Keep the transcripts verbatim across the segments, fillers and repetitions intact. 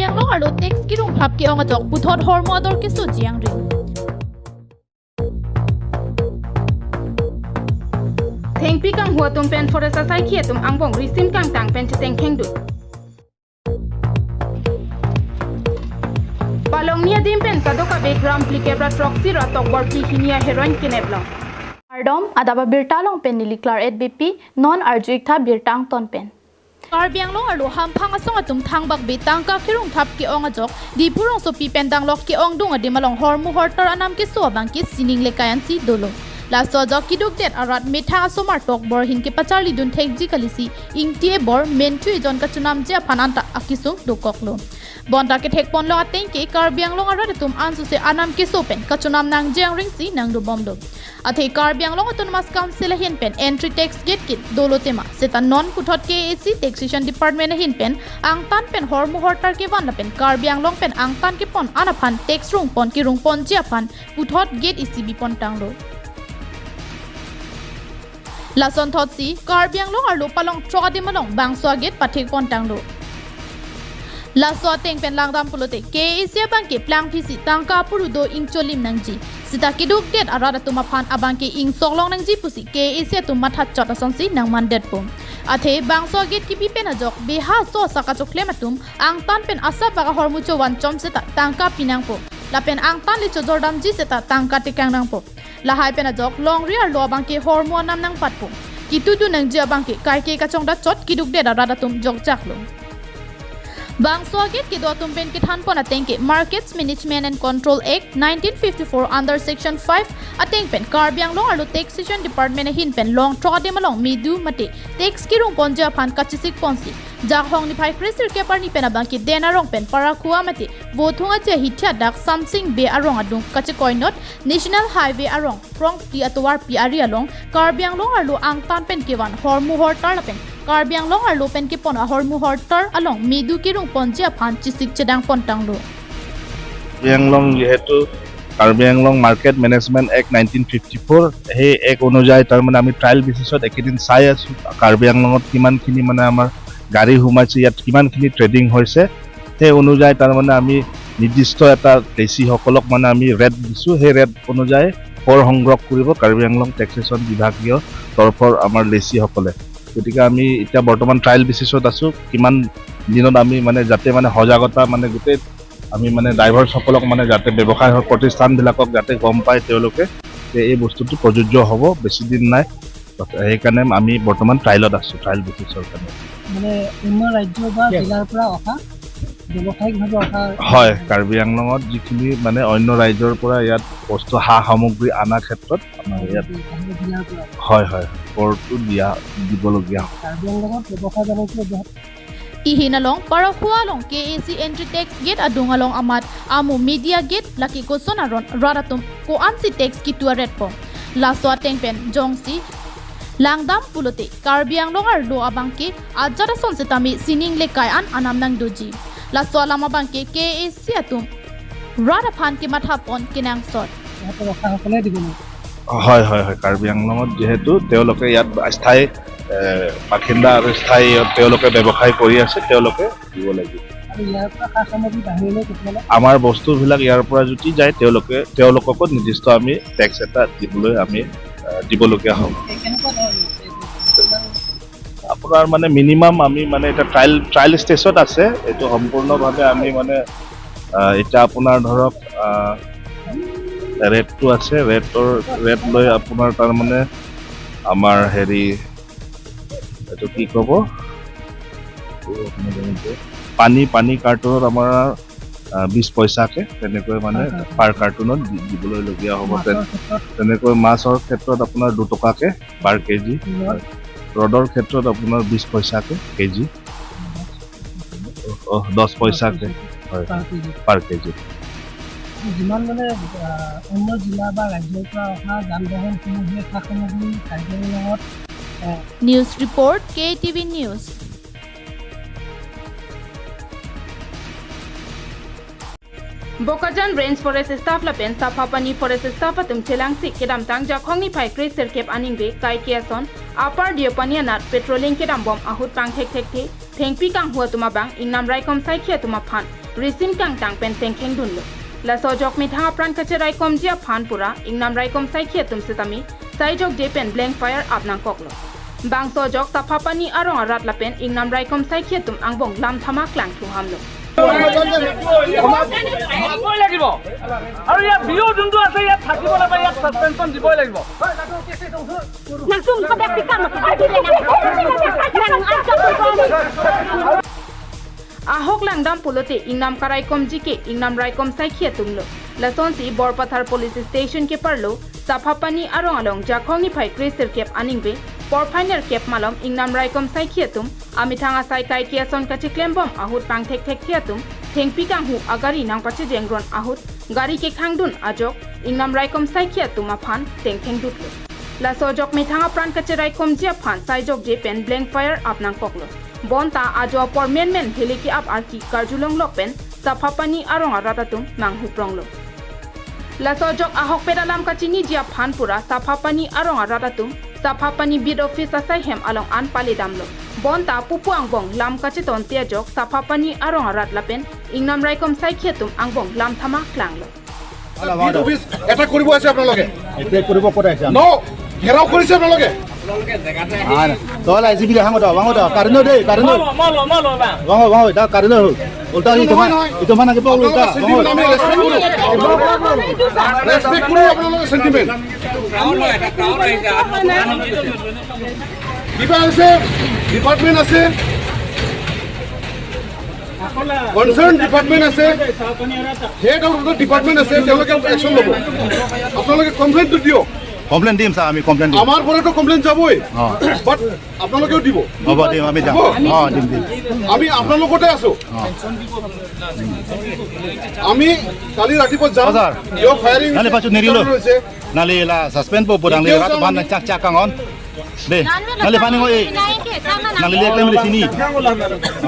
Anglong arlo tax kerung thap ke-ong ajok puthot hormu ador keso jiang ring. Thengpi kanghu atum pen forest asaikhi atum angbong risim kangtang pen chetengkheng dun. Palongni adim pen kadokave gram phlikep ra throksi ra tokbor phli hini a heroin kenep long. Kardom, adap abirta along pen neli Claret Beypi, non arju-ik tha birta angton pen. Karbi Anglong arlo hamphang asong atum thangbak be tangka kerung thap ke-ong ajok, Diphu rongsopi pen danglok ke-ongdung adim along hormu hortar anam keso abang ke sining lekai ansi dolo. Laso ajok keduk det arat methang asomar tokbor ahin kepacharli dun thekji kalisi, ingti ebor, menthu ejon kachonamji aphan anta akesung dokoklo. Bonta kethek ponlong ateng ke Karbi Anglong arat atum ansose anam keso pen kachonam nangji angrengsi nangdobomlo. Athe Karbi Anglong Autonomous Council ahin pen entry tax gate ke dolo tema, seta non puthot K A A C Taxation Department ahin pen angtan pen hormu hortar kevan lapen Karbi Anglong pen angtan kepon an aphan tax rung pon kerung ponji aphan puthot gate isi bi pon tanglo. Lason thotsi Karbi Anglong arlo palong throk adim along bangso a gate pathek pon tanglo. Laso ateng pen langdam pulote K A A C abang ke plangphisi tangka apuru do ingcholim nangji. Seta keduk det arat atum aphan abang ke ingsok long nangji pusi K A A C atum matha chot asonsi nangman detpo. Athe bangso a gate kebi pen ajok beha so saka choklem atum angtan pen asap baka hormu chovan chom seta tangka pi nangpo. Lapen angtan le chojor damji seta tangka tekang nangpo. Lahai pen ajok longri arlo abang ke hormu anam nangpatpo. Ketudun nangji abang ke kaike kachongdat chot keduk det arat atum jokjak lo. Bangso a gate kedo atum pen kethan pon ateng ke Markets Management and Control Act nineteen fifty-four under Section five ateng pen Karbi Anglong arlo Taxation Department ahin pen long throk adim along medu mate tax kerung ponji aphan kachesik ponsi Jakhong niphai kre sirkep arni pen abang ke Den arong pen Parakhua mate Vothung aje hithi adak Samsing Bey arong adung kachekoinot National Highway arong Krongpi atovarpi ari along Karbi Anglong arlo angtan pen kevan hormu hortar lapen Karbi Anglong arlo pen kepon ahormu hortar along medu kerung ponji aphan chesik chedang pon tanglo. Karbi Anglong যিহেতু Karbi Anglong market management act nineteen fifty four, সেই act অনুযায়ী তাৰমানে আমি ট্ৰায়েল বেচিছত এইকেইদিন চাই আছোঁ কাৰ্বি আংলঙত কিমানখিনি মানে আমাৰ গাড়ী সোমাইছে, ইয়াত কিমানখিনি ট্ৰেডিং হৈছে। সেই অনুযায়ী তাৰমানে আমি নিৰ্দিষ্ট এটা লেচিসকলক মানে আমি ৰেট দিছোঁ। সেই ৰেট অনুযায়ী কৰ সংগ্ৰহ কৰিব কাৰ্বি আংলং টেক্সেশ্যন বিভাগীয় তৰফৰ আমাৰ লেচিসকলে। গতিকে আমি এতিয়া বৰ্তমান ট্ৰায়েল বেচিছত আছোঁ। কিমান দিনত আমি মানে যাতে মানে সজাগতা মানে গোটেই আমি মানে ড্ৰাইভাৰসকলক মানে যাতে ব্যৱসায় হওক, প্ৰতিষ্ঠানবিলাকক যাতে গম পায় তেওঁলোকে যে এই বস্তুটো প্ৰযোজ্য হ'ব, বেছি দিন নাই। সেইকাৰণে আমি বৰ্তমান ট্ৰায়েলত আছোঁ, ট্ৰায়েল বেচিছৰ কাৰণে। মানে অন্য ৰাজ্য বা জিলাৰ পৰা অহা ব্যৱসায়িকভাৱে অহা হয়, কাৰ্বি আংলঙত যিখিনি মানে অন্য ৰাজ্যৰ পৰা ইয়াত বস্তু সা সামগ্ৰী অনা ক্ষেত্ৰত আমাৰ ইয়াত জিলাৰ পৰা হয় হয়, কৰটো দিয়া দিবলগীয়া হয়। কাৰ্বি আংলঙত ব্যৱসায় বাণিজ্য বহুত Ihin along Parakhua along K A C entry tax gate adung along amat amo media gate lake koson aron rat atum ko-ansi tax ketu aretpo. Laso ateng pen jongsi langdam pulote Karbi Anglong arlo abang ke ajat ason setame sining lekai an anam nangdoji. Laso alam abang ke K A C atum rat aphan kematha pon kenangsot. সিহঁতৰ ৰখাসকলে দিব লাগিব। হয় হয় হয়, কাৰ্বি আংলঙত যিহেতু তেওঁলোকে ইয়াত স্থায়ী এ, বাসিন্দা আৰু স্থায়ী ইয়াত তেওঁলোকে ব্যৱসায় কৰি আছে, তেওঁলোকে দিব লাগিব। আৰু ইয়াৰ পৰা সা সামগ্ৰী বাহিৰলৈ কেতিয়াবা আমাৰ বস্তুবিলাক ইয়াৰ পৰা যদি যায় তেওঁলোকে তেওঁলোককো নিৰ্দিষ্ট আমি টেক্স এটা দিবলৈ আমি এ, দিবলগীয়া হ'ব। এই কেনেকুৱা ধৰণৰ এই কিমান আপোনাৰ মানে মিনিমাম আমি মানে এতিয়া ট্ৰায়েল ট্ৰায়েল ষ্টেজত আছে। এইটো সম্পূৰ্ণভাৱে আমি মানে আহ, এতিয়া আপোনাৰ ধৰক ৰেটটো আছে, ৰেটৰ ৰেট লৈ আপোনাৰ তাৰমানে আমাৰ হেৰি এইটো কি ক'ব, পানী পানী কাৰ্টুনত আমাৰ আহ, বিছ পইচাকে তেনেকৈ মানে পাৰ কাৰ্টুনত দি- দিবলৈলগীয়া হ'ব। তে- মাছৰ ক্ষেত্ৰত তেনেকৈ মাছৰ ক্ষেত্ৰত আপোনাৰ দুটকাকে পাৰ কেজি, ৰডৰ ক্ষেত্ৰত আপোনাৰ বিছ পইচাকে কেজি, অ, দহ পইচাকে হয় পাৰ কেজি। পাৰ কেজি। যিমান মানে আহ, অন্য জিলা বা ৰাজ্যৰ পৰা অহা যান বাহনসমূহে সা সামগ্ৰী কাৰ্বি আংলঙত আহ, News report, K T V News. Bokajan Range Forest Staff lapen Saphapani Forest Staff atum chelangsi kedamtang Jakhong niphai kre sirkep aningve kaike ason Upper Deopani anat patrolling kedambom ahut pangthek thekthe thengpi kanghu atum abang ingnam raikom saikhi atum aphan risim kangtang pen tengkheng dunlo. Laso ajok methang apran kacheraikomji aphan pura ingnam raikom saikhi atum sitame sai jokje pen blank fire ap nangkoklo. Bangso ajok Saphapani arong arat lapen ingnam raikom saikhi atum angbong lam thama klangthu hamlo. দিবই লাগিব। আৰু ইয়াত বিহু যোনটো আছে, ইয়াত থাকিব নাপায়, ইয়াত ছাছপেনশ্যন দিবই লাগিব। Ahok langdam pulote ingnam karaikomji ke ingnam raikom saikhi atumlo. Lasonsi Borpathar Police Station keparlo Saphapani arong along Jakhong niphai kre sirkep aningve porphai nerkep malom ingnam raikom saikhi atum amethang asai kaike ason kacheklembom ahut pangthekthekthe atum thengpi kanghu agari nangpachejengron ahut gari kekhangdun ajok ingnam raikom saikhi atum aphan tengkhengdutlo. Laso ajok methang apran kacheraikomji aphan sai jokje pen blank fire ap nangkoklo. Bonta ajo apor menmen heli ke-ap arki karjulonglok pen Saphapani arong arat atum manghupronglo. Laso ajok ahokpet alam kachiniji aphan pura Saphapani arong arat atum Saphapani beat office asai hem along an palidamlo. Bonta pupu angbong lam kachetonte ajok Saphapani arong arat lapen ingnam raikom saikhi atum angbong lam thama klanglo. Beat office attack কৰিব আছে আপোনালোকে। এতিয়া কৰিব ক'ত আহিছে? ন ঘেৰাও কৰিছে আপোনালোকে। আন তল আহিছে বুলি আহো দা, বাঙো দা, কাৰেণ্ট দেই, কাৰেণ্ট। মই লওঁ, মই লওঁ, মই লওঁ, বা। বাঙো, বাঙো, দা কাৰেণ্ট হ'ল। উল্টা সি নহয়, তোমা নহয়। ইটো মানে কি পাবো উল্টা? আপোনালোকৰ বাঙো। চেণ্টিমেণ্ট আমি ৰেচপেক্ট কৰোঁ। ৰেচপেক্ট কৰোঁ আপোনালোকৰ চেণ্টিমেণ্ট। কিবা আছে, ডিপাৰ্টমেণ্ট আছে, কনচাৰ্ণ ডিপাৰ্টমেণ্ট আছে, হেড অফ ডিপাৰ্টমেণ্ট আছে, তেওঁলোকে একশ্যন ল'ব। আপোনালোকে কমপ্লেইনটো দিয়ক। কমপ্লেইন দিম ছাৰ, আমি কমপ্লেইন দিম। আমাৰ পৰাতো কমপ্লেইন যাবই, অ, বাট আপোনালোকেও দিব। হ'ব দিম, আমি যাম। হ'ব। অ, দিম দিম। আমি আপোনালোকতে আছো। অ। আমি কালি ৰাতিপুৱা যাম। অ, ছাৰ। কিয় ফায়াৰিং নালি পাছত নেৰিলো। হৈছে? Nali la suspend po podang le rat ban chak chak kangon. De, nali pani ngo e. Nali le klem le sini.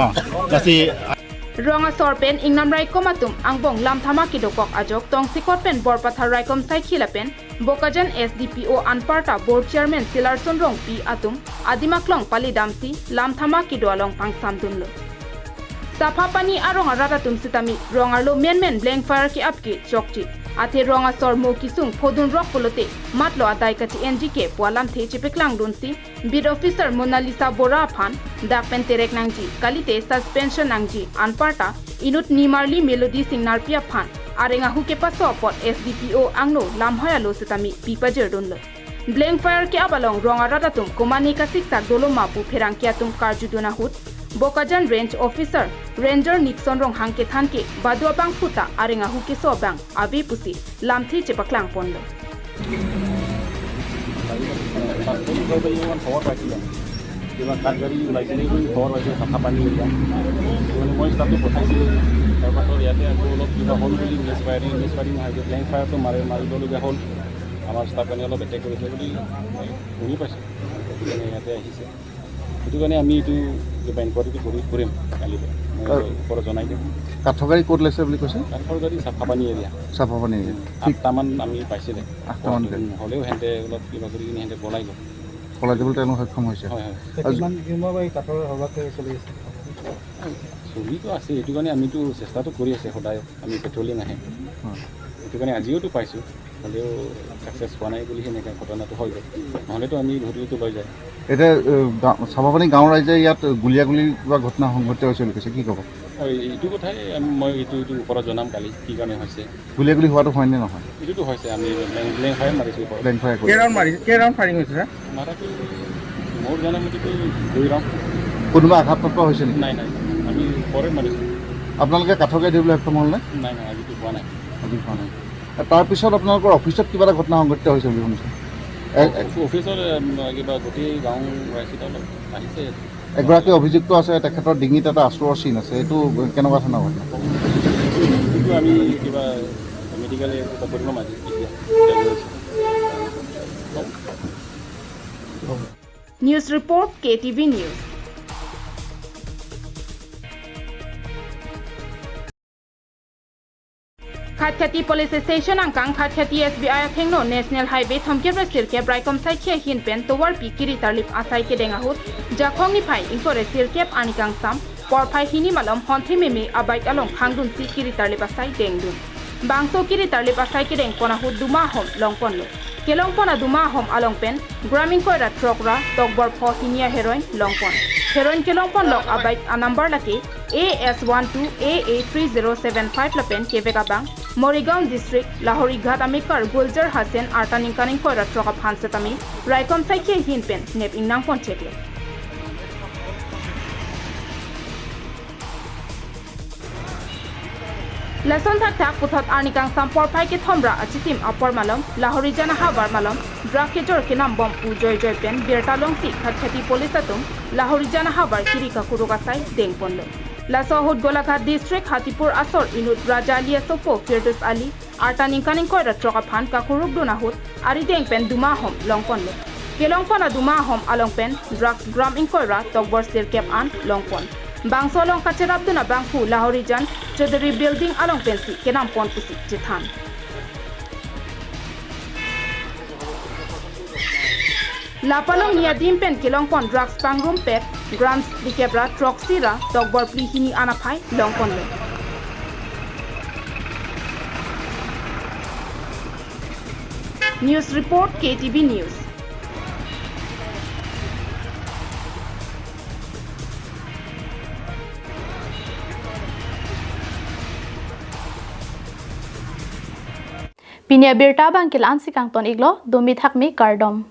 Oh, lasi Rong asor pen ingnam raikom atum angbong lam thama kedokok ajok tongsekot pen Borpathar raikom saikhi lapen Bokajan S D P O anparta board chairman Silarson Rongpi atum adim aklong palidamsi lam thama kedo along pangsamdunlo. Saphapani arong arat atum sitame rong arlo menmen blank fire ke-ap ke chokche. Athe rong asor mo kesung phodun rok pulote matlo adai kache-enji ke pu alamthe chepaklangdunsi beat officer Monalisa Bora aphan dak pen terek nangji, kalite suspension nangji, anparta inut nimarli Melody Singnarpi aphan areng ahu kepaso apot S D P O angno lamhoi alo sitame pi pajirdunlo. Blank fire ke-ap along rong arat atum komane kasiksak dolo ma pu pherangke atum karjudun ahut Bokajan Range Officer Ranger Nixon Ronghang kethan ke badu abangphu ta areng ahu keso abang ave pusi lamthe chepaklangponlo. খবৰ পাইছিলে, কিবা কাঠ গাড়ী ওলাইছিলে বুলি খবৰ পাইছিলে চাফাপানী এৰিয়া। মানে মই ষ্টাফটো পঠাইছিলোঁ। তাৰপাছত ইয়াতে আকৌ অলপ কিবা হ'ল বুলি মিছ ফায়াৰিং, মিছ ফায়াৰিং নহয়, ব্লেংক ফায়াৰটো মাৰে, মাৰিবলগীয়া হ'ল। আমাৰ ষ্টাফ কাৰণে অলপ এটেক কৰিছে বুলি মই শুনি পাইছোঁ। সেইটো কাৰণে ইয়াতে আহিছে। সেইটো কাৰণে আমি এইটো কিবা ইনকুৱাৰীটো কৰি কৰিম কালিলৈ। মই ওপৰত জনাই দিম। কাঠৰ গাড়ী ক'ত ওলাইছে বুলি কৈছে? কাঠৰ গাড়ী চাফাপানী এৰিয়া। চাফাপানী এৰিয়া। আটামান আমি পাইছিলে। আঠটামান গাড়ী। হ'লেও সিহঁতে অলপ কিবা কৰি কিনে সিহঁতে পলাই গ'ল। পলাই যাবলৈ তেওঁলোক সক্ষম হৈছে। হয়, হয়। কিমান দিনৰ পৰা এই কাঠৰ সৰ্বাত চলি আছে? চলিতো আছে, এইটো কাৰণে আমিতো চেষ্টাটো কৰি আছে সদায়, আমি পেট্ৰলিং আহে। হয়। সেইটো কাৰণে আজিওতো পাইছোঁ, হ'লেও ছাকচেছ হোৱা নাই বুলি সেনেকৈ ঘটনাটো হৈ গ'ল, নহ'লেতো আমি ধৰিলেতো লৈ যায়। এতিয়া এ, গাঁও- চাফাপানী গাঁৱৰ ৰাইজে ইয়াত গুলীয়াগুলী কিবা ঘটনা সংঘটিত হৈছে বুলি কৈছে, কি ক'ব? হয়, এইটো কথাই আমি- মই এইটো এইটো ওপৰত জনাম কালি কি কাৰণে হৈছে। গুলীয়াগুলী হোৱাটো হয়নে নহয়? এইটোতো হৈছে, আমি ব্লেংক ব্লেংক ফায়াৰ মাৰিছোঁ ওপৰত। ব্লেংক ফায়াৰ কৰি। কেই ৰাউণ্ড মাৰি কেই ৰাউণ্ড ফায়াৰিং হৈছে ছাৰ? মাৰাটো মোৰ জনা মতেতো দুই ৰাউণ্ড। কোনোবা আঘাতপ্ৰাপ্ত হৈছে নেকি? নাই নাই, আমি ওপৰে মাৰিছোঁ। আপোনালোকে কাঠৰ গাড়ী ধৰিবলৈ সক্ষম হ'লনে? নাই নাই, আজিতো পোৱা নাই। আজি পোৱা নাই। তাৰপিছত আপোনালোকৰ অফিচত কিবা এটা ঘটনা সংঘটিত হৈছে বুলি শুনিছোঁ। এ- এ- অফিচত এম, কিবা গোটেই গাঁও ৰাইজকেইটা অলপ আহিছে। এগৰাকী অভিযুক্ত আছে, তেখেতৰ ডিঙিত এটা আঁচোৰৰ চিন আছে, এইটো কেনেকুৱা ধৰণৰ ঘটনা? এইটো আমি কিবা মেডিকেল এটা কৰিব মাতিছোঁ এতিয়া। News report, K T V News. Khatkhati Police Station angkang Khatkhati S B I athengno National Highway thomkep ra sirkep raikom saikhi ahin pen tovarpi kiri tarlip asai kedeng ahut Jakhong niphai ingkoi ra sirkep arni kangsam porphai hini malom honthe meme a-bike along khangdunsi kiri tarlip asai dengdun. Bangso kiri tarlip asai kedengpon ahut duma ahom longponlo. Kelongpon aduma ahom along pen gram ingkoi ra throk ra tokbor pho hini a-heroin longpon. Heroin kelongponlok a-bike a-number lake A S one two A A three zero seven five lapen kevek abang Morigaon District, Lahorighat amekar Gulzar Hussain arta ningkan ingkoi ra throk aphan setame raikom saikhi ahin pen nep ingnangpon cheklo. Lason thakthak puthot arnikangsam porphai kethom ra achitim apor malom Lahorijan ahavar malom drug kejor kenam bom pu joijoi pen birta longsi Khatkhati police atum Lahorijan ahavar kiri kakuruk asai dengponlo. Laso ahut Golaghat District Hatipur asor inut Raja Ali asopo Firdaus Ali arta ningkan ingkoi ra throk aphan kakurukdun ahut arideng pen duma ahom longponlo. Kelongpon aduma ahom along pen drugs gram ingkoi ra tokbor sirkep an longpon. Bangso along kacherapdun abangphu Lahorijan Chaudhary Building along pensi kenampon pusi chethan. Lapalongni adim pen kelongpon drugs pangrumpet grams phlikep ra throksi ra tokbor phli hini an aphai longponlo. News report, K T V News. Pini abirta abang ke la-ansi kangton iklo, dumi thakmi kardom.